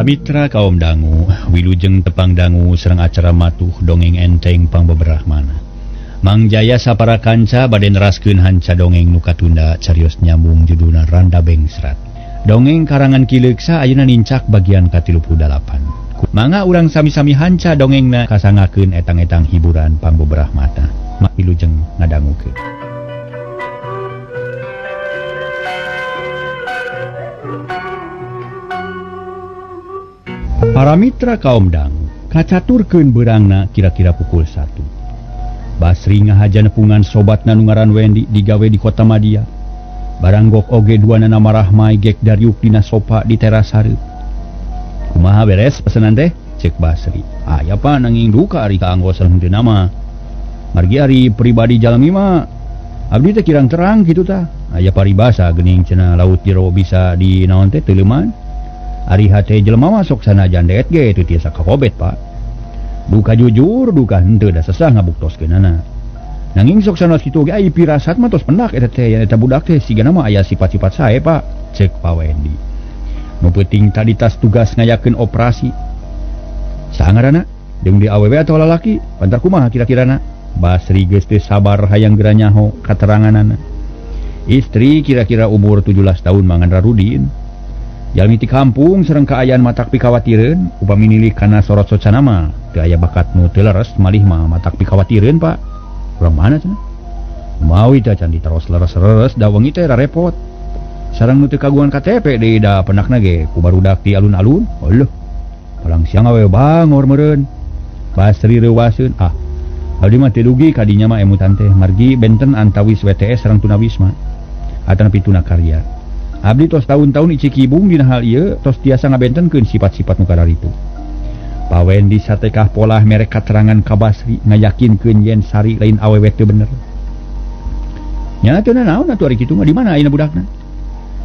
Para mitra kaum dangu, wilujeng tepang dangu sareng acara matuh dongeng enteng pangbeberahmana. Mang Jaya sapara kanca bade neraskeun hanca dongeng nu katunda carios nyambung judulna Randa Bengsrat. Dongeng karangan Ki Leuksa ayeuna nincak bagian ka-38. Mangga urang sami-sami hanca dongengna kasangakeun etang-etang hiburan pangbeberahmana. Wilujeng ngadangukeun. Para mitra kaum dangu, kacaturkeun beurangna kira-kira pukul 1. Basri ngahaja nepungan sobatna nu ngaran Wendy digawe di kota Madia. Baranggok oge duanana marahmai gek dariuk dina sopa di teras hareup. Kumaha beres pesenan teh? Cek Basri. Aya pa nanging duka ari kaanggo sareng henteu nama. Margi ari pribadi jalmi mah abdi teh kirang terang kitu tah. Aya paribasa geuning cenah laut jero bisa di naon teh teuleman. Ari hate jelema mah sok sanajan deet ge teu tiasa kakobet Pak. Duka jujur duka henteu da sesah ngabuktoskeunana. Nanging sok sanos kitu ge ai pirasat mah tos pendak eta teh eta budak teh sigana mah aya sifat-sifat sae Pak. Cek Pa Wendy. Nu peuting tadi tas tugas ngayakeun operasi. Saha ngaranna? Deung di awewe atawa lalaki? Pantar kumaha kira-kirana? Basri geus teu sabar hayang geura nyaho kateranganana. Istri kira-kira umur 17 tahun mangan rarudin. Jalmi ti kampung sareng kaayaan matak pikawatireun, upami nilih kana sorot socana mah teu aya bakat nu teu leres malih mah matak pikawatireun Pak. Urang mana cenah? Mawi teh can ditaros leres-leres da wengi teh rarepot. Sareng nu teu kagungan KTP deui da penakna ge ku barudak di alun-alun. Alah. Palang siang awewe bangor meureun. Basri reuwaseun, ah. Abdi mah teu dugi ka dinya mah emutan teh margi benten antawis WTS sareng tunawisma. Atanapi tunakarya. Abdi tos tahun-tahun icikibung dina hal ieu tos tiasa ngabentenkeun sifat-sifat nu kararitu. Pa Wendy satekah polah mere katerangan ka Basri ngayakinkeun yen Sari lain awewe teu bener. Nya teu nanaon atuh ari kitu mah di mana ayeuna budakna?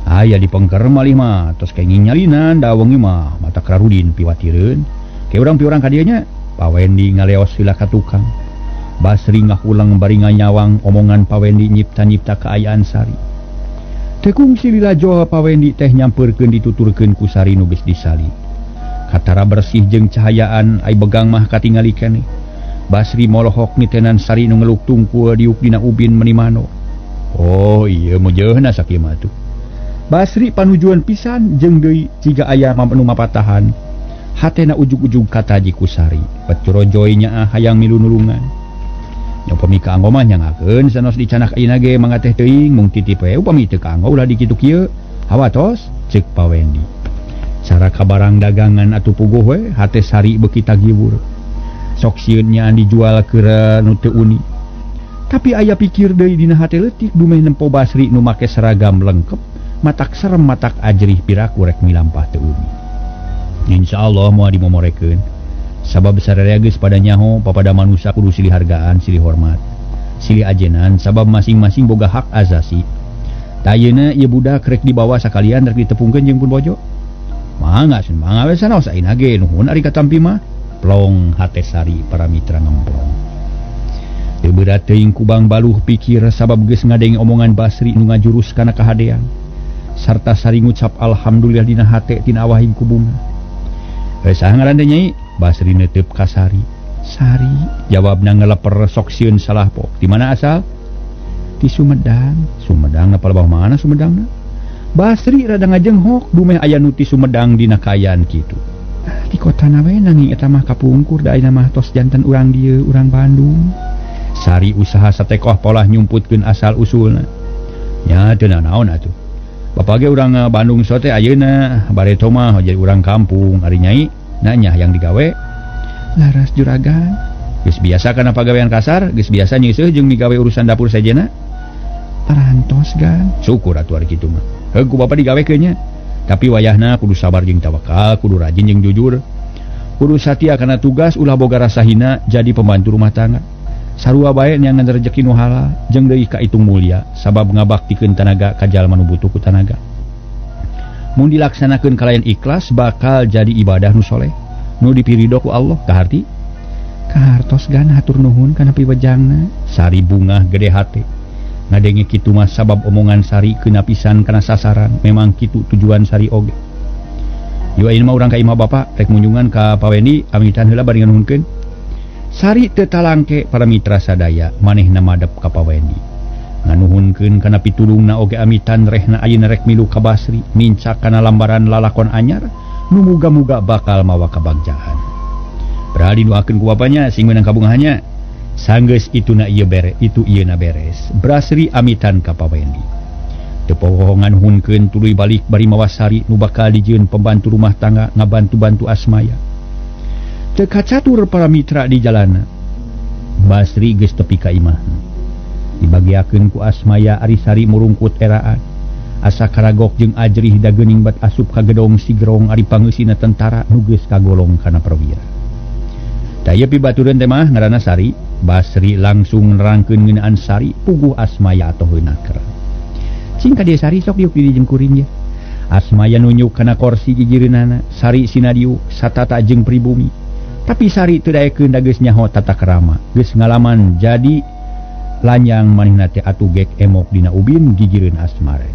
Aya di pengker malih mah tos kenging nyalinan da wengi mah mata kararudin piwatireun. Ke urang piurang ka dieu nya. Pa Wendy ngaleos heula ka tukang. Basri ngahulang bari nganyawang omongan Pa Wendy nyipta-nyipta kaayaan Sari. Teu kungsi lila joha Pa Wendy teh nyampeurkeun dituturkeun ku Sari nu geus disali. Katara bersih jeung cahayaan ai begang mah katingali keneh. Basri molohok nitenan Sari nu ngeluk tungkul diuk dina ubin meuni mano. Oh iya meujeuna sakieu mah atuh. Basri panujuan pisan jeung deui ciga aya nu mapatahan. Hatena ujug-ujug kataji ku Sari. Pecorojoy nyaah hayang milu nulungan. Upami kaanggo mah nyangakeun sanos dicanak ayeuna ge mangga teh teuing mung titip we upami teu kaanggo ulah dikitu kieu. Hawatos ceuk Pa Wendy. Cara ka barang dagangan atuh puguh we hate Sari beuki tagiwur. Sok sieun nyaan dijual keur nu teu uni. Tapi aya pikir deui dina hate leutik dumeh nempo Basri nu make seragam lengkep matak serem matak ajrih piraku rek milampah teu uni. Insyaallah moal dimomorekeun. Sabab sararea geus pada nyaho papada manusia kudu silih hargaan, silih hormat, silih ajenan sabab masing-masing boga hak azasi. Tayeuna ieu budak rek dibawa sakalian rek ditepungkeun jeung pun bojo. Mangga sun mangga we sanaos ayeuna ge nuhun ari katampi mah. Plong hate Sari para mitra ngemplong. Teu berat teuing kubang baluh pikir sabab geus ngadenge omongan Basri nu ngajurus kana kahadean. Sarta Sari ngucap alhamdulillah dina hate tina awahing ku bunga. Saha ngaran teh Nyai? Basri netep ka Sari. Sari jawabna ngeleper sok sieun salah pok. Di mana asal? Di Sumedang. Sumedang apal bawah mana Sumedangna? Basri rada ngajenghok dumeh aya nu ti Sumedang dina kaayaan kitu. Di kotana we nanging eta mah kapungkur da ayeuna mah tos janten urang dieu, urang Bandung. Sari usaha satekoh polah nyumputkeun asal usulna. Nya teu nanaon atuh. Bapak ge urang Bandung sote ayeuna bareto mah jadi urang kampung ari Nyai nanya yang digawe laras juragan. Geus biasa kana pagawean kasar, geus biasa nyeuseuh jeung migawe urusan dapur sejena. Parantos gan. Syukur atuh ari kitu mah. Heuh ku bapa digawekeun nya. Tapi wayahna kudu sabar jeung tawakal, kudu rajin jeung jujur. Kudu satia kana tugas ulah boga rasa hina jadi pembantu rumah tangga. Sarua bae neangan rejeki nu halal jeung deui kaitung mulia sabab ngabaktikeun tanaga ka jalma nu butuh ku tanaga. Mun dilaksanakeun kalayan ikhlas bakal jadi ibadah nu soleh nu dipirido ku Allah. Kaharti kahartos gan hatur nuhun kana piwejangna. Sari bungah gede hate ngadenge kitu mah sabab omongan Sari keuna pisan kana sasaran memang kitu tujuan Sari oge. Yuk ayeuna mah urang ka imah bapak rek munjungan ka Pa Wendi amitan heula bari nganuhunkeun. Sari teu talangke para mitra sadaya manehna madep ka Pa Wendi. Nganuhunkeun kana pitulungna oge amitan rehna ayeuna rek milu ka Basri mincak kana lambaran lalakon anyar nu muga-muga bakal mawa kabagjaan. Berali doakeun ku bapanya sing meunang kabungahnya. Sanggeus ituna ieu bere itu ieuna beres. Basri amitan ka Pa Wendi. Teu poho nganuhunkeun tuluy balik bari mawa Sari nu bakal dijieun pembantu rumah tangga ngabantu-bantu Asmaya. Teu kacatur para mitra di jalana. Basri geus tepi ka imahna. Dibagiakeun ku Asmaya ari Sari murungkut eraan. Asa karagok jeung ajrih da geuning bat asup ka gedong sigerong ari pangeusina tentara nu geus kagolong kana perwira. Da ieu pibatureun teh mah ngaranna Sari. Basri langsung nerangkeun ngeunaan Sari puguh Asmaya atoheuna keur. Cing ka dieu Sari sok diuk di jeung kuring ye. Asmaya nunjuk kana korsi gigireunana, Sari sina diuk satata jeung pribumi. Tapi Sari teu daekeun da geus nyaho tata krama, geus ngalaman jadi lanyang manehna teh atuh gek emok dina ubin gigireun Asmara.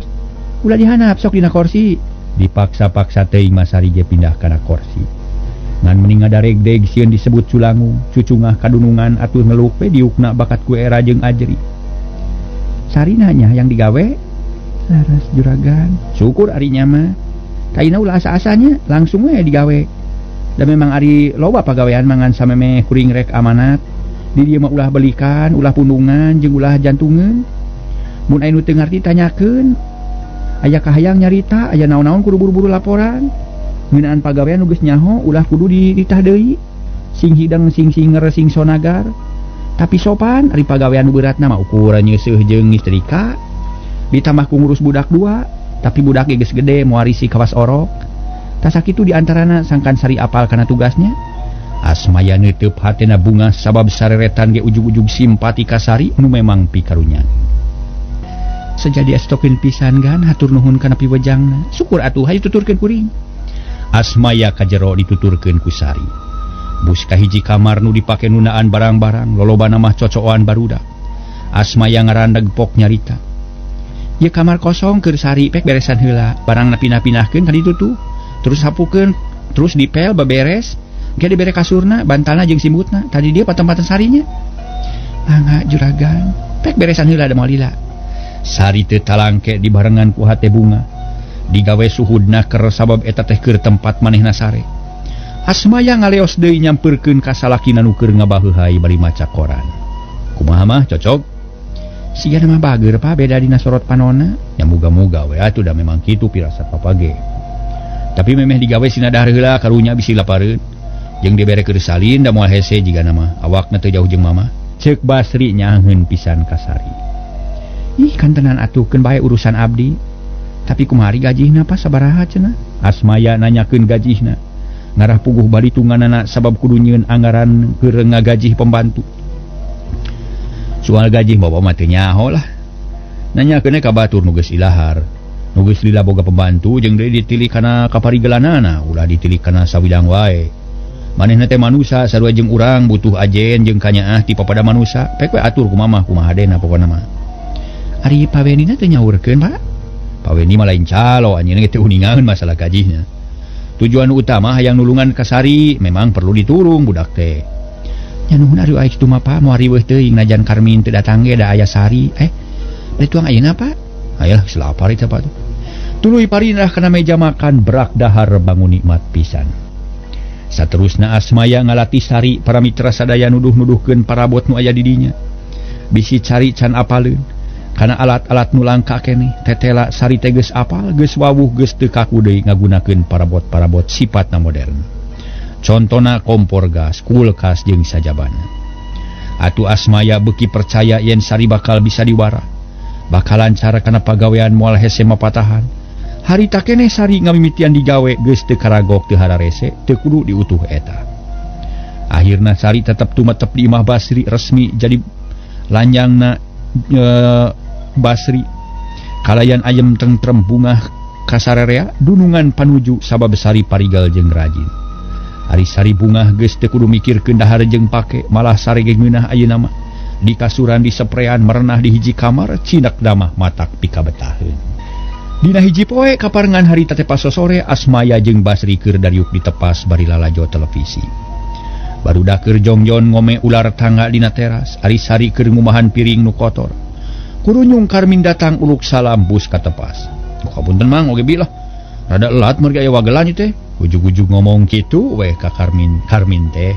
Ulah dihanap sok dina korsi, dipaksa-paksa teuing mah Sari ge pindah kana korsi. Ngan mending ngadaregdeg sieun disebut culangung, cucungah kadunungan atuh ngeluk we diukna bakat ku era jeung ajri. Sari nanya yang digawe laras juragan, syukur ari nya mah. Kaina ulah asa-asanya langsung we digawe. Da memang ari loba pagawean mangan samemeh kuring rek amanat. Di dieu mah ulah belikan, ulah pundungan jeung ulah jantungeun. Mun aya nu teu ngarti tanyakeun. Aya kahayang nyarita, aya naon-naon kudu buru-buru laporan. Ngeunaan pagawean nu geus nyaho ulah kudu dititah deui. Sing hidang, sing singer, sing sonagar. Tapi sopan ari pagawean nu beratna mah ukuran nyeuseuh jeung ngistrika. Ditambah ku ngurus budak dua, tapi budak ge geus gede moarisi kawas orok. Tas sakitu di antarana sangkan Sari apal kana tugasnya. Asmaya neuteub hatena bunga sabab sareretan ge ujug-ujug simpati ka Sari nu memang pikarunya. Sejadi astokeun pisan gan hatur nuhun kana piwejangna. Syukur atuh hayu tuturkeun kuring. Asmaya kajero dituturkeun ku Sari. Bus kahiji kamar nu dipake nundaan barang-barang lolobana mah cocoan barudak. Asmaya ngarandeg pok nyarita. Ieu kamar kosong keur Sari pek beresan heula, barangna pindah-pindahkeun ka ditu tuh. Terus hapukeun, terus dipel beberes, engke dibere kasurna, bantalna jeung simbutna. Tadi dia patempatan Sarinya. Mangga juragan, pek beresan heula da moal lila. Sari teu talangke dibarengan ku hate bunga. Digawe suhudna keur sabab eta teh keur tempat manehna sare. Asmaya ngaleos deui nyampeurkeun ka salakina nu keur ngabaheuhai bari maca koran. Kumaha mah cocok? Siga mah bager pa beda dina sorot panona. Ya muga-muga we atuh da memang kitu pirasat papa ge. Tapi memeh digawe sina dahar heula karunya bisi lapareun. Jeung dibere keur salin da moal hese jigana mah awakna teu jauh jeung mama. Ceuk Basri nyaheun pisan ka Sari. Ih kantenan atuh keun bae urusan abdi. Tapi kumaha ari gajihna pa sabaraha cenah? Asmaya nanyakeun gajihna. Ngarah puguh balitunganana sabab kudu nyieun anggaran keur ngagajih pembantu. Soal gaji bawa mah teu nyaho lah. Nanyakeun ka batur nu geus ilahar. Nu geus lila boga pembantu jeung deui ditilik kana kaparigelanana, ulah ditilik kana sawidang wae. Manehna teh manusa sarua jeung urang butuh ajen jeung kanyaah ti papada manusa. Pek we atur ku mamah kumaha hadena pokona mah. Ari Pa Wendina teh nyaurkeun, Pak. Pa Wendi mah lain calo anjeunna ge teu uningaeun masalah gajihna. Tujuan utama hayang nulungan ka Sari memang perlu diturung budak teh. Nya nuhun ari aing kitu mah Pak, moal riweuh teuing najan Karmin teu datang ge da aya Sari. Bari tuang ayeuna Pak? Ayalah geus lapar eta Pak tuh. Tuluy parinah kana meja makan berak dahar bangun nikmat pisan. Saterusna Asmaya ngalatih Sari para mitra sadaya nuduh-nuduhkeun parabot nu aya di dinya. Bisi cari can apaleun. Kana alat-alat nu langka keneh, tetela Sari teh geus apal, geus wawuh geus teu kaku deui ngagunakeun parabot-parabot sipatna modern. Contona kompor gas, kulkas jeung sajabana. Atuh Asmaya beuki percaya yen Sari bakal bisa diwara. Bakal lancar kana pagawean moal hese mapatahan. Harita keneh Sari ngamimitian digawe geus teu karagok teu hararese, teu kudu diutuh eta. Akhirna Sari tetep tumetep di imah Basri resmi jadi lanjangna Basri. Kalayan ayem tentrem bungah kasararea dunungan panuju sabab Sari parigal jeung rajin. Ari Sari bungah geus teu kudu mikirkeun dahar jeung pake, malah sare ge ngeunah ayeuna mah. Di kasuran di seprean merenah di hiji kamar cinak damah matak pikabetaheun. Dina hiji poe kaparengan harita teh pasosore Asmaya jeung Basri keur dariuk ditepas bari lalajo televisi. Barudak keur jongjon ngome ular tangga dina teras, ari Sari keur ngumahan piring nu kotor. Kurunyung Karmin datang uluk salam bus ka tepas. Kapunten Mang oge bilah. Rada elat merga aya wagelan ieu teh. Ujug-ujug ngomong kitu we ka Karmin, Karmin teh.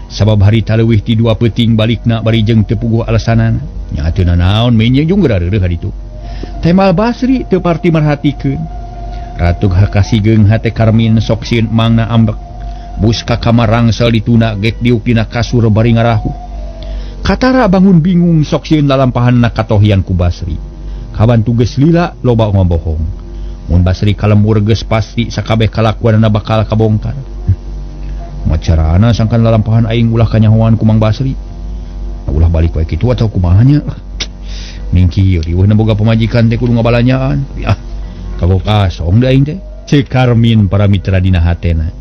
Sabab harita leuwih ti dua peuting balikna bari jeung teu puguh alasanana. Nya teu nanaon meunyeung jeung geura-reureuh haditu. Temal Basri teu parti merhatikeun. Ratug hakasigeung hate Karmin sok sieun mangna ambek. Bus ka kamar rangsel dituna gek diuk dina kasur bari ngarahu. Katara bangun bingung sok sieun lalampahanna katohian ku Basri. Kawan tugas lila loba ngobohong. Mun Basri kalembur geus pasti sakabeh kalakuanna bakal kabongkar. Macarana sangkan lalampahan aing ulah kanyahoan ku Mang Basri. Ulah balik wae kitu atau kumaha nya. Mingkir riweuhna boga pamajikan teh kudu ngabalanyaan. Ya, kagok asong da aing teh. Ceuk Karmin para mitra dina hatena.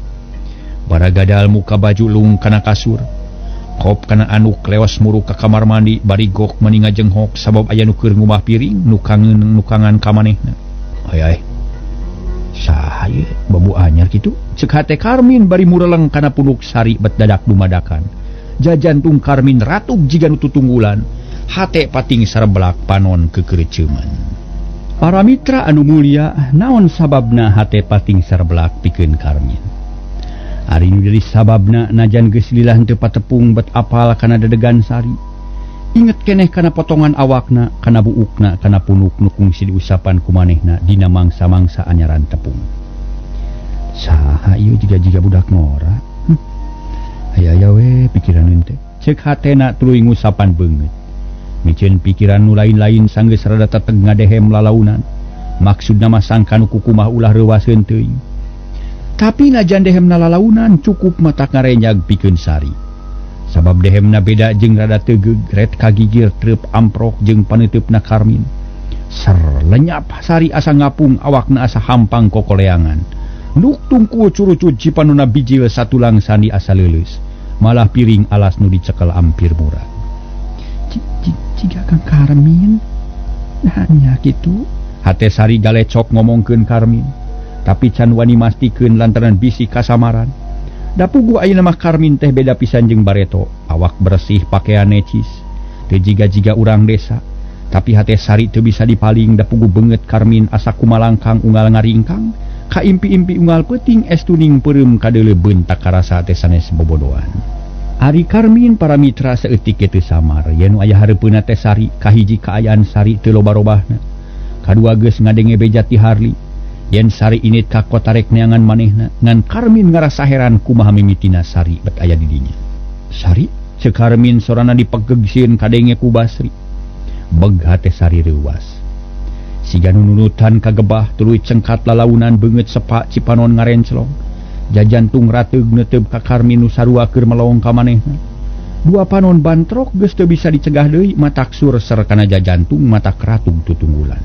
Baragadal muka baju lung kana kasur. Kop kana anuk lewas muruk ka kamar mandi bari gok mani ngajenghok sabab aya nu keur ngumah piring nu kangen nu kangan ka manehna. Ay ay. Saha ieu babu anyar kitu? Ceuk hate Karmin bari mureleng kana punuk Sari bet dadak dumadakan. Jajantung Karmin ratug jiga nu tutunggulan. Hate pating sareblak panon kekereceman. Para mitra anu mulia, naon sababna hate pating sareblak pikeun Karmin? Ari nu jadi sababna najan geus lila henteu patepung bet apal kana dedegan Sari. Inget keneh kana potongan awakna, kana buukna, kana punuk nu kungsi diusapan ku manehna dina mangsa-mangsa anyaran tepung. Saha ieu jiga-jiga budak ngora? Aya-aya we pikiran teh. Ceuk hatena tuluy ngusapan beungeut. Miceun pikiran nu lain-lain sanggeus rada teteg ngadehem lalaunan. Maksudna mah sangka nu kukumah ulah reuwaseun teuing. Tapi najan dehemna lalaunan cukup mata ngarenyag pikeun Sari. Sabab dehemna beda jeung rada tegeug ret kagigir treup amprok jeung paneuteup-na Karmin. Ser lenyap Sari asa ngapung awakna asa hampang kokoleangan. Nuk tungkul curucut cipanuna bijil satulang sandi asa leuleus. Malah piring alas nu dicekel ampir murah. Jika Kang Karmin nanya gitu. Hate Sari galecok ngomongkeun Karmin, tapi can wani mastikeun lantaran bisi kasamaran. Da puguh ayeuna mah Karmin teh beda pisan jeung bareto, awak bersih pakaian necis, teu jiga-jiga urang desa. Tapi hate Sari teu bisa dipaling da puguh beungeut Karmin asa kumalangkang unggal ngaringkang, kaimpi-impi unggal peuting estuning peureum kadeuleu beuntak karasa teh sanes bobodoan. Ari Karmin para mitra saeutik teu samar yen nu aya hareupeunna teh Sari, kahiji kaayaan Sari teu loba-robahna. Kadua geus ngadenge beja ti Harli yen Sari init ka kota rek neangan manehna, ngan Karmin ngarasa heran kumaha mimitina Sari bet aya di dinya. Sari ceuk Karmin sorana dipegeg sieun kadenge ku Basri. Beg hate Sari reuwas. Siga nu nunutan kagebah tuluy cengkat lalaunan beungeut sepak cipanon ngarenclong. Jajantung rateug neuteub ka Karmin nu sarua keur melong ka manehna. Dua panon bantrok geus teu bisa dicegah deui matak surser kana jajantung matak ratug tutunggulan.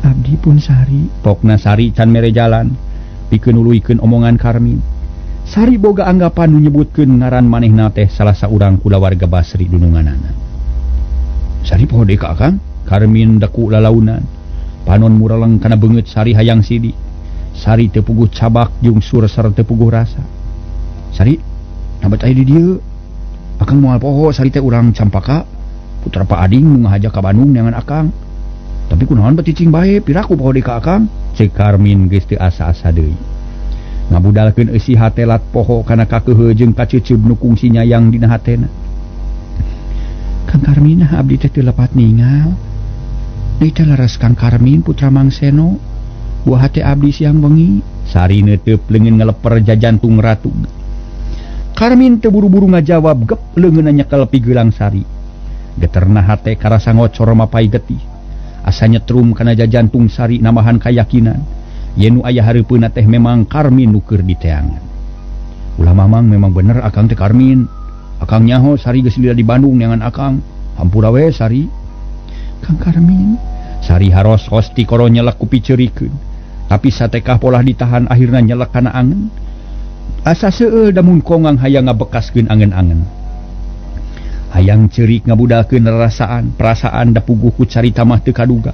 Abdi pun Sari, pokna Sari can mere jalan pikeun nuluykeun omongan Karmin. Sari boga anggapan nu nyebutkeun ngaran manehna teh salah saurang kulawarga Basri dununganana. Sari poho deui ka Akang? Karmin deku lalaunan. Panon mureleng kana beungeut Sari hayang sidi. Sari teu puguh cabak jeung surser teu puguh rasa. Sari, nabat aya di dieu. Akang moal poho Sari teh urang Campaka, putra Pak Ading nu ngahaja ka Bandung neangan Akang. Tapi kunaon bet cicing bae, piraku poho deui ka Akang? Ceuk Karmin geus teu asa-asa deui. Ngabudalkeun eusi hate lat poho kana kakeuheuh jeung kaceuceub nu kungsi nyayang dina hatena. Kang Karmin abdi teh teu lepat ningal. Deui teh leres Kang Karmin putra Mang Seno. Buah hate abdi siang wengi. Sari neuteub leungeun ngeleper jajantung ratug. Karmin teu buru-buru ngajawab gep leungeunna nyekel pigelang Sari. Geterna hate karasa ngocor mapai getih. Asa nyetrum kana jajantung Sari nambahan kayakinan yen nu aya hareupeunna teh memang Karmin nu keur diteangan. Ulah mamang memang bener Akang teh Karmin. Akang nyaho Sari geus lila di Bandung neangan Akang. Hampura we Sari. Kang Karmin. Sari haros hosti koro nyelek ku piceurikeun. Tapi satekah polah ditahan akhirna nyelek kana angen. Asa seueul damun kongang hayang ngabekaskeun angen-angen. Hayang ceurik ngabudalkeun rarasaan, perasaan da puguh ku carita mah teu kaduga.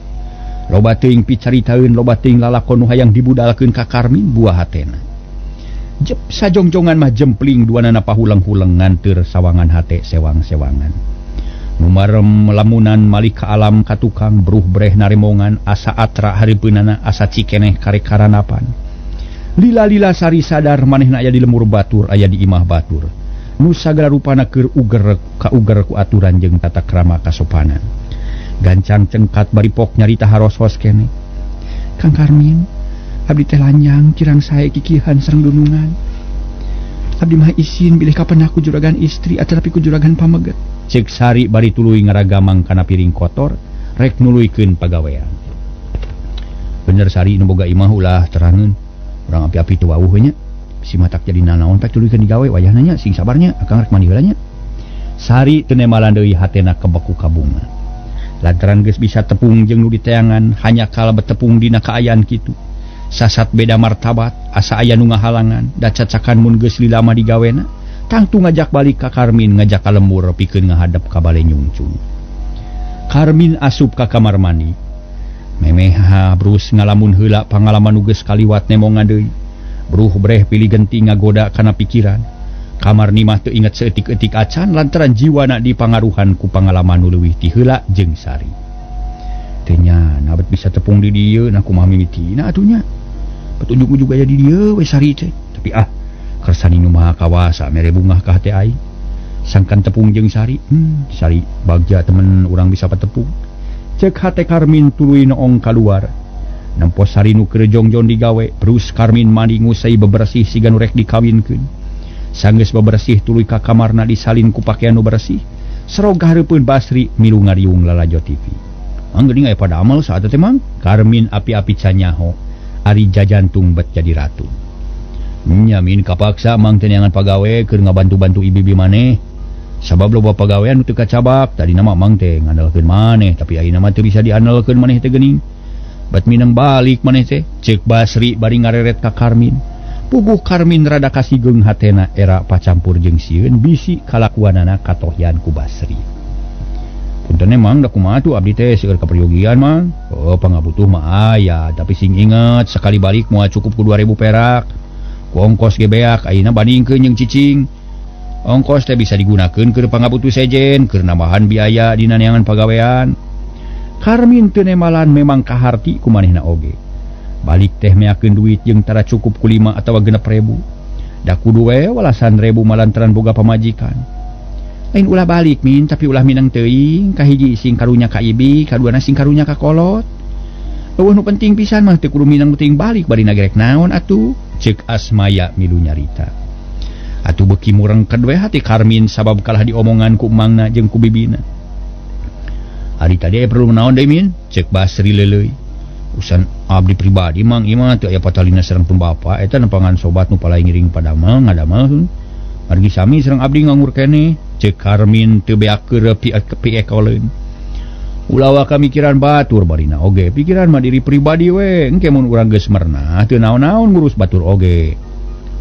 Loba teuing picaritaeun, loba teuing lalakon nu hayang dibudalkeun ka Karmin buah hatena. Jep sajongjongan mah jempling duanana pahulang-huleng nganteur sawangan hate sewang-sewangan. Numarem lamunan malik ka alam ka tukang bruh breh naremongan asa atra hareupeunana asa cikeneh karek karanapan. Lila-lila Sari sadar manehna aya di lemur batur aya di imah batur. Nu sagala rupana keur uger ka uger ku aturan jeung tata krama kasopanan. Gancang cengkat bari pok nyarita haros-hos keneh. Kang Karmin, abdi teh lanjang kirang sae kikihan sareng dunungan. Abdi mah isin bilih kapan aku juragan istri atanapi ku juragan pameget. Ceuk Sari bari tuluy ngaragamang kana piring kotor rek nuluykeun pagawean. Bener Sari nu boga imah ulah terangeun. Urang api-api teu wawuh nya. Si matak jadi nanaon pek tuluykeun digawe wayahna nya sing sabarnya akang rek mandi heula nya. Sari teu nemalan deui hatena kebeku kabunga. Lantaran geus bisa tepung jeung nu diteangan hanya kala betepung dina kaayaan kitu. Sasat beda martabat asa aya nu ngahalangan da cacakan mun geus lila mah digawena tangtu ngajak balik ka Karmin ngajak ka lembur pikeun ngahadep ka bale nyungcung. Karmin asup ka kamar mandi. Memeha brus ngalamun heula pangalaman nu geus kaliwat nemongan deui. Bruh breh pilih genti ngagoda kana pikiran. Kamar nimah teu inget saeutik-eutik acan lantaran jiwana dipangaruhan ku pangalaman nu leuwih ti heula jeung Sari. Teu nya nabet bisa tepung di dieu na kumaha mimitina atuh nya. Petunjuk-ujug aya di dieu we Sari teh. Tapi ah kersani nu maha kawasa mere bungah ka hate aing. Sangkan tepung jeung Sari, Sari bagja temen urang bisa patepung. Ceuk hate Karmin tuluy noong kaluar. Nempo Sari nu keur jongjon digawe, terus Karmin mandi ngusai bebersih siga nu rek dikawinkeun. Sanggeus bebersih tuluy ka kamarna disalin ku pakaian nu bersih. Serog hareupeun Basri milu ngariung lalajo TV. Mang geuning aya padamel saat teh mang. Karmin api-api canyaho. Ari jajantung bet jadi ratu. Nya min kapaksa mang teh neangan pagawe keur ngabantu-bantu ibibi maneh. Sabab loba pagawean nu teu kacabak, tadina mah mang teh ngandalkeun maneh, tapi ayeuna mah teu bisa diandalkeun maneh teh geuning. Bet minang balik maneh teh, ceuk Basri bari ngareret ka Karmin. Puguh Karmin rada kasigeung hatena era pacampur jeung sieun bisi kalakuanana katohyan ku Basri. Punten mang da kumaha tuh abdi teh seueur kaperyogian mang. Oh pangabutuh mah aya, tapi sing inget sekali balik moal cukup ku 2000 perak. Ku ongkos ge beak ayeuna bandingkeun jeung cicing. Ongkos teh bisa digunakeun keur pangabutuh sejen, keur nambahan biaya dina neangan pagawean. Karmin teu nemalan memang kaharti ku manehna oge. Balik teh meakeun duit jeung tara cukup ku 5 atawa 6.000. Da kudu we walasan rebu malantaran boga pamajikan. Lain ulah balik min, tapi ulah minang teuing, kahiji sing karunya ka ibi, kaduana sing karunya ka kolot. Eueuh nu penting pisan mah teu kudu minang teuing balik bari nagerek naon atuh, ceuk Asmaya milu nyarita. Atuh beuki murengked we hati Karmin sabab kalah diomongan ku emangna jeung ku bibina. Ari tadi aya perlu naon deui min? Ceuk Basri leuleuy. Urusan abdi pribadi mang ieu mah teu aya patalina sareng pun bapa, eta nempangan sobat nu palai ngiring padamel ngadamel. Margi sami sareng abdi nganggur keneh. Ceuk Karmin teu beak keur piekoleun. Ulah waka mikiran batur barina oge, pikiran mah diri pribadi we, engke mun urang geus merenah teu naon-naon ngurus batur oge.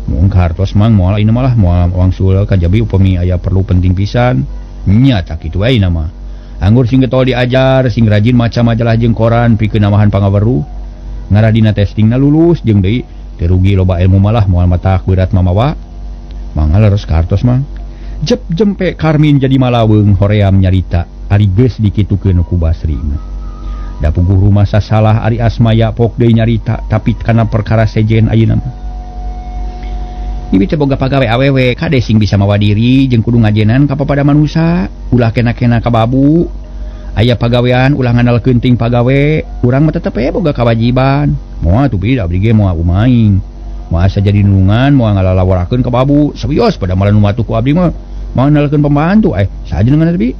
Mun hartos mang moal ayeuna malah moal wangsul kajabi upami aya perlu penting pisan. Nya tak kitu we ayeuna mah. Anggur sing getol diajar, sing rajin maca majalah jeung koran pikeun namahan pangaweruh. Ngaradina testingna lulus jeung deui teu rugi loba ilmu malah moal matak berat mamawa. Mangga leres kartos mang. Jep jempe Karmin jadi malaweung hoream nyarita ari geus dikitukeun ku Basri mah. Da puguh rumah sasalah ari Asmaya pok deui nyarita tapi kana perkara sejen ayeuna mah. Ibi teh boga pagawe awewe kade sing bisa mawa diri jeung kudu ngajenan ka papada manusa, ulah kena-kena ka babu. Aya pagawean ulah ngandalkeun ting pagawe, urang mah tetep we boga kawajiban. Moal atuh bi abdi ge moal umaing. Moal asa jadi nulungan, moal ngalalaworakeun ka babu. Serius pada malah nu matuh ku abdi mah moal ngandalkeun pembantu. Saha jenengan teh bi?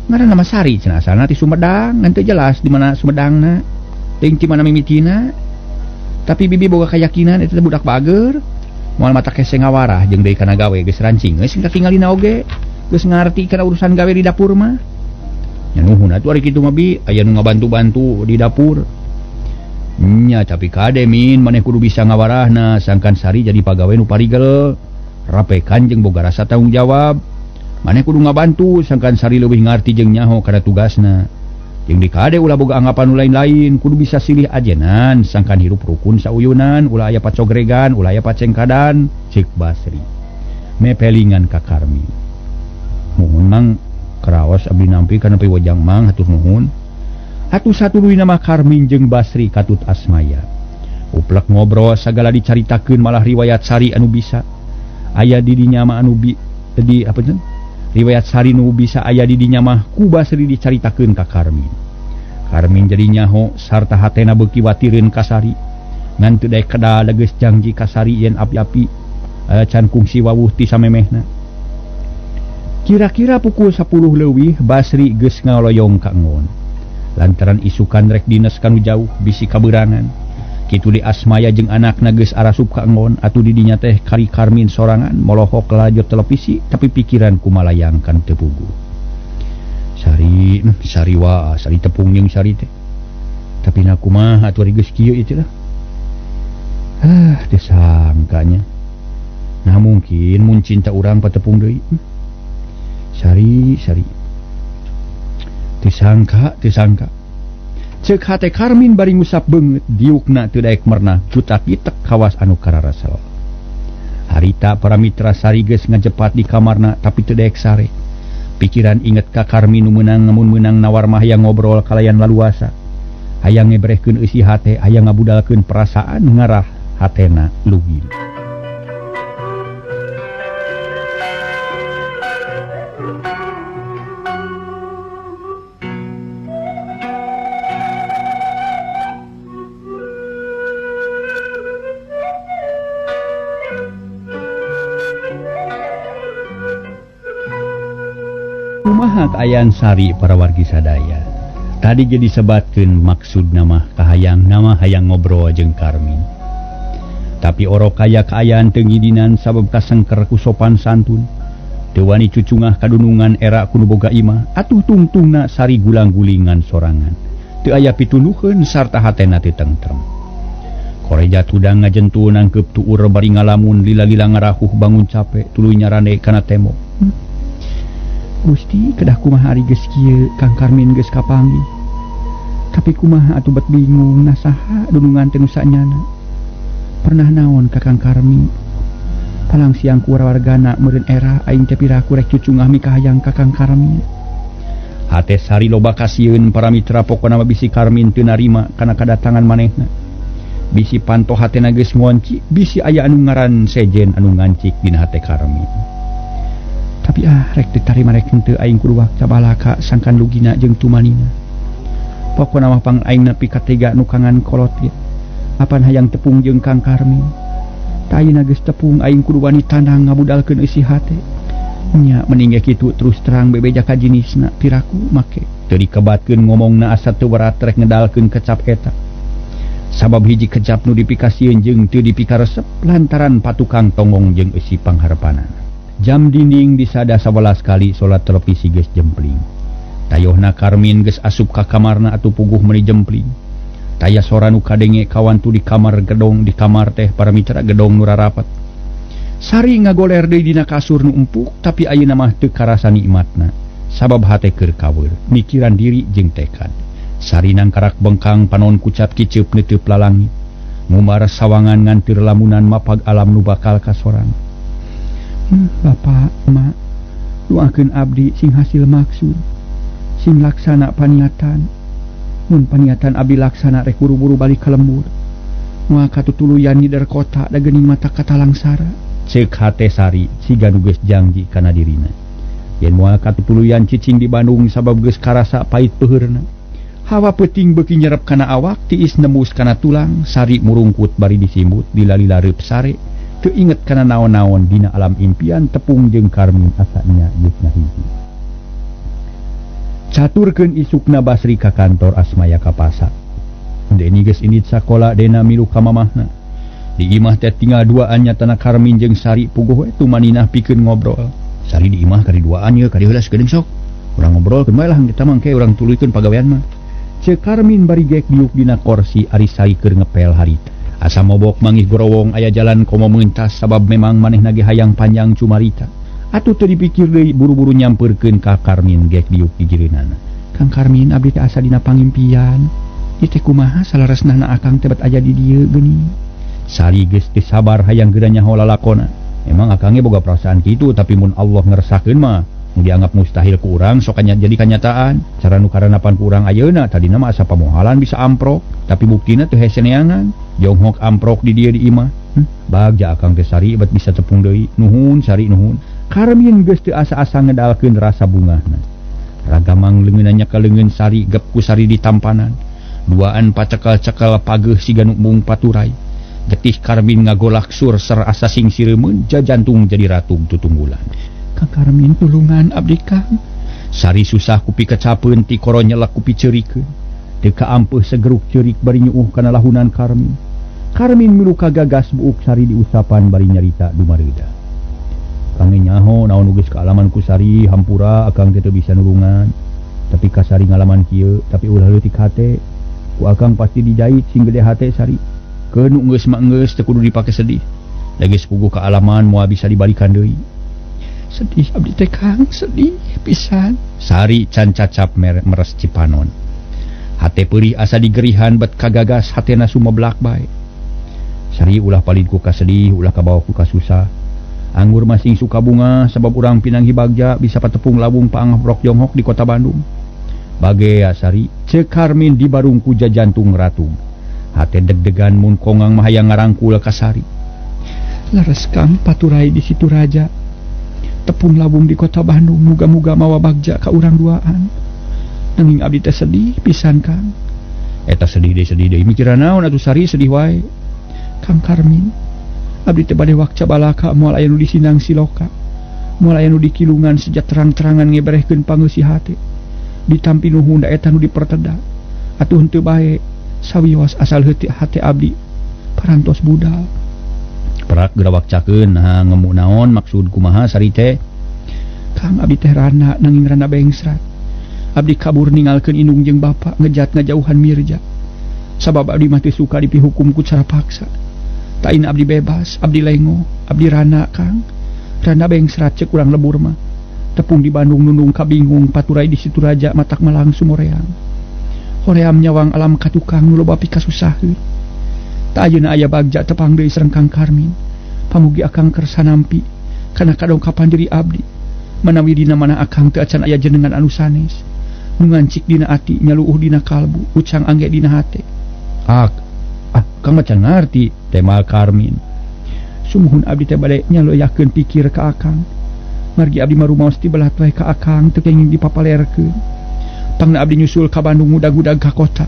Ngaranna mah Sari cenah asalna ti Sumedang, ngan teu jelas di mana Sumedangna. Teuing ti mana mimitina. Tapi bibi boga kayakinan eta teh budak bager. Moal mata kese ngawarah jeung deui kana gawe geus rancing geus katingalina oge. Geus ngarti kana urusan gawe di dapur mah. Nya nuhun atuh ari kitu mah bi, aya nu ngabantu-bantu di dapur. Nya tapi kade min maneh kudu bisa ngawarahna sangkan Sari jadi pagawe nu parigel. Rapekan jeung boga rasa tanggung jawab. Maneh kudu ngabantu sangkan Sari leuwih ngarti jeung nyaho kana tugasna. Jeung dikade ulah boga anggapan nu lain-lain, kudu bisa silih ajenan sangkan hirup rukun sauyunan, ulah aya pacogregan, ulah aya pacengkadan, ceuk Basri. Mepelingan ka Karmin. Muhun Mang, karaos abdi nampi kana piwejang Mang, hatur nuhun. Atuh satuluyna mah Karmin jeung Basri katut asmaya. Uplek ngobrol sagala dicaritakeun malah riwayat Sari anu bisa aya di dinya mah anu bi di apa teh? Riwayat Sari nu bisa aya di dinya mah ku Basri dicaritakeun ka Karmin. Karmin jadi nyaho sarta hatena beuki watireun ka Sari. Ngan teu daek kada geus janji ka Sari yen api-api can kungsi wawuh ti samemehna. Kira-kira pukul 10 leuwih Basri geus ngaloyong ka ngon. Lantaran isukan rek dinas kanu jauh bisi kaberangan. Kitu di Asmaya jeung anakna geus arasup ka enggon atuh di dinya teh kari Karmin sorangan molohok lalajo televisi tapi pikiran kumalayang kan teu puguh. Sari Sari wa Sari tepung jeung Sari teh. Tapi na kumaha atuh ari geus kieu ieu teh lah. Ah, teu sangkanya. Nah mungkin mun cinta urang patepung deui. Sari Sari. Teu sangka, teu sangka. Ceuk hate Karmin bari ngusap beungeut diukna teu daek mernah kutak-kitek kawas anu kararasel. Harita para mitra Sari geus ngajepat di kamarna tapi teu daek sare. Pikiran inget ka Karmin nu meunang mun meunang nawar mah hayang ngobrol kalayan laluasa. Hayang ngebrehkeun eusi hate, hayang ngabudalkeun perasaan ngarah hatena lugin. Kumaha kaayaan Sari para wargi sadaya. Tadi jadi sebatkeun maksud nama kahayang nama hayang ngobrol jeung Karmin. Tapi orok kaya kaayaan teu ngidinan sabab kasengker ku sopan santun. Teu wani cucungah kadunungan era ku nu boga imah atuh tungtungna Sari gulang-gulingan sorangan. Teu aya pitunuheun sarta hatena teu tentrem. Koreja tudang ngajentu nangkeup tuur bari ngalamun lila-lila ngarahuh bangun capek tuluy nyarande kana tembok. Gusti kedah kumaha ari geus kieu Kang Karmin geus kapanggih. Tapi kumaha atuh bet bingung na saha dunungan teh nu sanyana. Pernah naon ka Kang Karmin? Palang siang ku wargana meureun era aing teh piraku rek cucungah mikahayang ka Kang Karmin. Hate Sari loba kasieun para mitra pokona mah bisi Karmin teu narima kana kadatangan manehna. Bisi panto hatena geus ngonci, bisi aya anu ngaran sejen anu ngancik dina hate Karmin. Tapi ah rek ditarima rek henteu aing kudu wakca balaka sangkan lugina jeung tumanina. Pokona mah pang aing nepi ka tega nu kangan kolot ge. Apan hayang tepung jeung Kang Karmin. Ta ayeuna geus tepung aing kudu wani tandang ngabudalkeun eusi hate. Nya mending ge kitu terus terang bebeja ka jinisna piraku make. Teu dikebatkeun ngomongna asa teu berat rek ngedalkeun kecap eta. Sabab hiji kecap nu dipikasieun jeung teu dipikaresep lantaran patukang tonggong jeung eusi pangharepanana. Jam dinding disada 11 kali salat televisi geus jempling. Tayohna Karmin geus asup ka kamarna atuh puguh meuni jempling. Taya sora nu kadenge kawantu di kamar gedong di kamar teh para mitra gedong nu rarapat. Sari ngagoler deui dina kasur nu empuk tapi ayeuna mah teu karasa nikmatna. Sabab hate keur kaweur, mikiran diri jeung tekad. Sari nangkarak bengkang panon kucap kiceup neuteub lalangit. Ngumbar sawangan ngantir lamunan mapag alam nu bakal kasorang. Bapak, Mak, doakeun abdi sing hasil maksud, sing laksana paniatan. Mun paniatan abdi laksana rek buru-buru balik ka lembur. Moal katutuluyan ngider kota da geuning mata katalangsara. Ceuk hate Sari siga nu geus janji kana dirina. Yen moal katutuluyan cicing di Bandung sabab geus karasa pait peuheurna. Hawa peuting beuki nyerep kana awak tiis nembus kana tulang. Sari murungkut bari disimbut dilali-lareup sare. Teu inget kana naon-naon dina alam impian tepung jeung Karmin asanya geus ngahiji. Caturkeun isukna Basri ka kantor Asmaya ka pasar. Deni geus indit sakola Dena milu ka mamahna. Di imah teh tinggal duaan nyatana Karmin jeung Sari puguh we tumaninah pikeun ngobrol. Sari di imah kari duaan ye kari heula sakedeung sok. Urang ngobrol keun bae lah kita mah engke urang tuluykeun pagawean mah. Ceuk Karmin bari gek diuk dina korsi ari Sari keur ngepel harita. Asa mobok mangih gorowong aya jalan komo meuntas sabab memang manehna ge hayang panjang cumarita. Atuh teu dipikir deui buru-buru nyampeurkeun ka Karmin gek diuk di jireunana. Kang Karmin abdi teh asa dina pangimpian. Ieu teh kumaha salaresnahna akang teh bet aya di dieu geuning. Sari geus teu sabar hayang geura nyaho lalakona. Emang akangnya boga perasaan kitu tapi mun Allah ngeresakeun mah dianggap mustahil ku urang sok jadi kanyataan. Cara nu karanapan ku urang ayeuna tadina mah asa pamohalan bisa amprok tapi buktina teu hese neangan. Jonghok amprok di dieu di imah. Bagja akang teh Sari bet bisa tepung deui. Nuhun Sari nuhun. Karmin geus teu asa-asa ngedalkeun rasa bungahna. Ragamang leungeunna ka leungeun Sari gep ku Sari ditampanan. Duaan pacekel-cekel pageuh siga nu mung paturai. Getih Karmin ngagolak sur ser asa sing sireumeun jajantung jadi ratug tutunggulan. Kang Karmin tulungan abdi Kang. Sari susah kupi kecapeun ti koro nyelek kupi ceurikeun. Teu kaampeuh segeruk ceurik bari nyuuh kana lahunan Karmin. Karmin milu kagagas buuk Sari diusapan bari nyarita dumareuda. Kang nyaho naon nu geus kaalaman ku Sari hampura akang teh teu bisa nulungan. Tapi ka Sari ngalaman kieu tapi ulah leutik hate. Ku akang pasti dijait sing gede hate Sari. Keun nu geus mah geus teu kudu dipake sedih. Da geus puguh kaalaman moal bisa dibalikan deui. Sedih abdi teh Kang, sedih pisan. Sari can cacap meres cipanon. Hate peurih asa digerihan bet kagagas hatena sumeblak bae. Sari ulah palid ku kasedih, ulah kabawa ku kasusah. Anggur masing suka bunga sabab urang pinanggi bagja bisa patepung lawung paangaprok jonghok di kota Bandung. Bagea Sari, ceuk Karmin di barung ku jajantung ratug. Hate deg-degan mun kongang mah hayang ngarangkul ka Sari. Leres Kang paturai di situ raja. Tepung lawung di kota Bandung muga-muga mawa bagja ka urang duaan. Nanging abdi teh sedih pisan Kang. Eta sedih deui mikiran naon atuh Sari sedih wae. Kang Karmin, abdi teh bade wakca balaka moal aya nu disinang siloka. Moal aya nu dikilungan sejak terang-terangan ngeberehkeun pangeusi hate. Ditampi nuhun da eta nu diperteda. Atuh henteu bae sawios asal heuti hate abdi parantos budal. Perak geura wakcakeun nah ngemu naon maksud kumaha Sari teh? Kang abdi teh rana nanging rana bengsrat. Abdi kabur ninggalkeun indung jeung bapa ngejat ngajauhan Mirja. Sabab abdi mah teu suka dipihukum ku cara paksa. Tain abdi bebas, abdi lengo, abdi rana Kang. Rana bengsrat ceuk urang lebur mah. Tepung di Bandung nundung kabingung paturai di situ raja matak malang sumoreang. Hoream nyawang alam katukang nu loba pikasusaheun. Ta ayeuna aya bagja tepang deui sareng Kang Karmin. Pamugi akang kersa nampi kana kadongkapan diri abdi. Manawi dina mana akang teu acan aya jenengan anu sanes. Nu ngancik dina ati nyaluuh dina kalbu, ucang angge dina hate. Kang macan ngarti tema Karmin. Sumuhun abdi teh bade nyaloyakeun pikir ka akang. Margi abdi marumaos ti belah wae ka akang teu kenging dipapalerkeun. Pangna abdi nyusul ka Bandung ngudag-udag ka kota.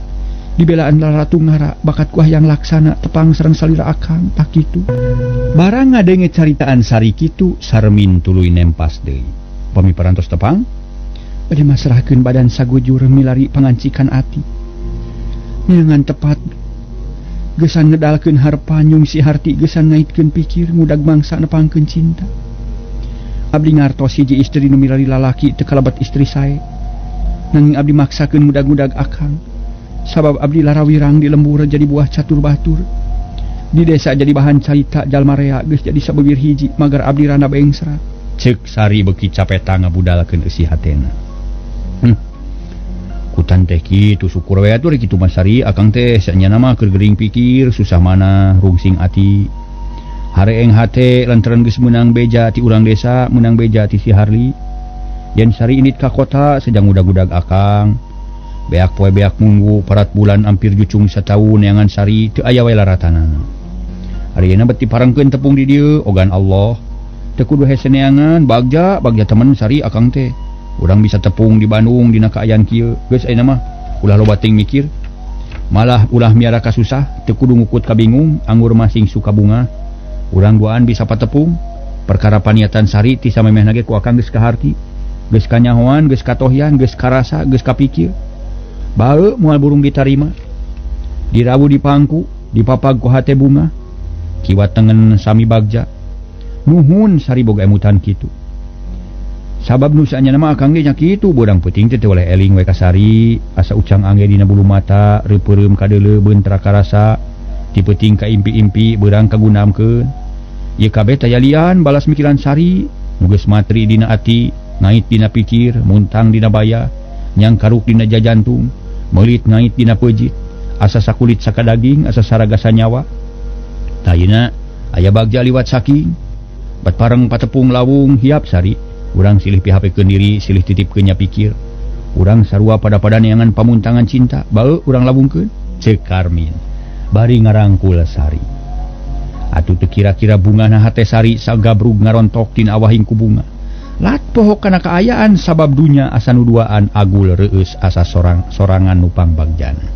Dibelaan laratu ngara bakat ku hayang laksana tepang sareng salira akang tak kitu. Barang ngadenge caritaan Sari kitu Sarmin tuluy nempas deui. Pami parantos tepang bade masrahkeun badan sagujur milari pangancikan ati. Neangan tepat gesan ngedalkeun harpa nyungsi harti gesan ngaitkeun pikir ngudag mangsa nepangkeun cinta. Abdi ngartos hiji istri nu milari lalaki teu kalabat istri sae. Nanging abdi maksakeun ngudag-ngudag akang. Sabab abdi larawirang di lembur jadi buah catur batur. Di desa jadi bahan carita jalma rea geus jadi sabeuwir hiji magar abdi rana bengsrat. Ceuk Sari beuki capeta ngabudalkeun eusi hatena. Kutan teh kitu syukur we atuh kitu mah Sari akang teh sanyana mah keur gering pikir susah mana rungsing ati. Hareeng hate lantaran geus meunang beja ti urang desa meunang beja ti si Harli. Yen Sari indit ka kota sejang udag-udag akang. Beak poe beak minggu parat bulan hampir jucung sataun neangan Sari teu aya we laratanana. Ayeuna bet diparengkeun tepung di dieu ogan Allah. Teu kudu hese neangan bagja bagja temen Sari akang teh. Urang bisa tepung di Bandung dina kaayaan kieu. Geus ayeuna mah ulah loba teuing mikir. Malah ulah miara kasusah teu kudu ngukut kabingung anggur masing suka bunga. Urang duaan bisa patepung. Perkara paniatan Sari ti samemehna ge ku akang geus kaharti. Geus kanyahoan, geus katohyan, geus karasa, geus kapikir. Bae moal burung ditarima. Dirawu dipangku, dipapag ku hate bunga. Kiwa tengen sami bagja. Nuhun Sari boga emutan kitu. Sabab nu saanyana mah akang ge nya kitu bodang peuting teh teu oleh eling we ka Sari, asa ucang angge dina bulu mata, reupeureup kadeuleu beuntra karasa, ti peuting ka impi-impi beurang kagunamkeun. Ieu kabeh tayalian balas mikiran Sari, nu geus matri dina ati, ngait dina pikir, muntang dina baya, Nyangkaruk dina jajantung, meulit ngait dina peujit, asa sakulit sakadaging, asa saraga sanyawa. Tayina aya bagja liwat saking, bat pareng patepung lawung hiap Sari, urang silih pihapekeun diri, silih titipkeun nya pikir. Urang sarua pada-pada neangan pamuntangan cinta, bae urang lawungkeun, ceuk Karmin. Bari ngarangkul Sari. Atuh teu kira-kira bungana hate Sari sagabrug ngarontok tina awahing ku bunga. Lat poho kana kaayaan sabab dunya asa nu duaan agul reueus asa sorangan nu pangbagjana.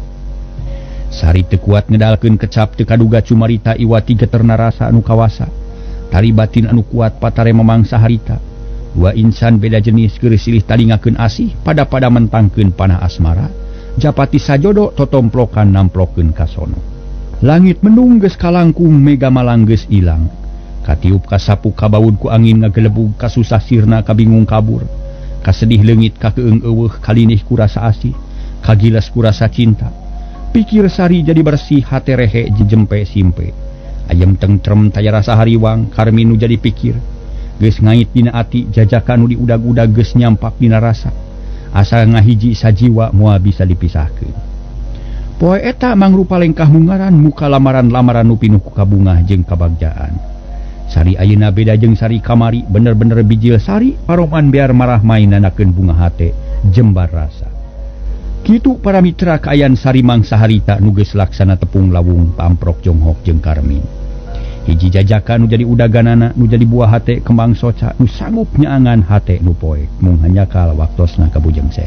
Sari teu kuat ngedalkeun kecap teu kaduga cumarita iwati geterna rasa anu kawasa. Tari batin anu kuat patare mamangsa harita. Dua insan beda jenis keur silih talingakeun asih pada-pada mentangkeun panah asmara. Japati sajodo totomplokan namplokeun kasono. Langit mendung geus kalangkung mega malang geus ilang. Katiup kasapu kabaud ku angin ngagelebug kasusah sirna kabingung kabur. Kasedih leungit kakeung eueuh kalinih ku rasa asih, kagilas ku rasa cinta. Pikir Sari jadi bersih hate rehe jejempe simpe. Ayem tengtrem taya rasa hariwang Karmin nu jadi pikir. Geus ngait dina ati jajakan nu diudag-udag geus nyampak dina rasa. Asa ngahiji sajiwa moal bisa dipisahkeun. Poe eta mangrupa lengkah mungaran muka lamaran-lamaran nu pinuh ku kabungah jeung kabagjaan. Sari ayeuna beda jeung Sari kamari, bener-bener bijil Sari paroman biar marah mainanakeun bunga hate jembar rasa. Kitu para mitra kaayaan Sari mangsa harita nu geus laksana tepung lawung pamprok Jonghok jeung Karmin. Hiji jajakan nu jadi udaganana nu jadi buah hate kembang soca nu sanggup nyaangan hate nu poek mung hanyakal waktosna kabujeng se.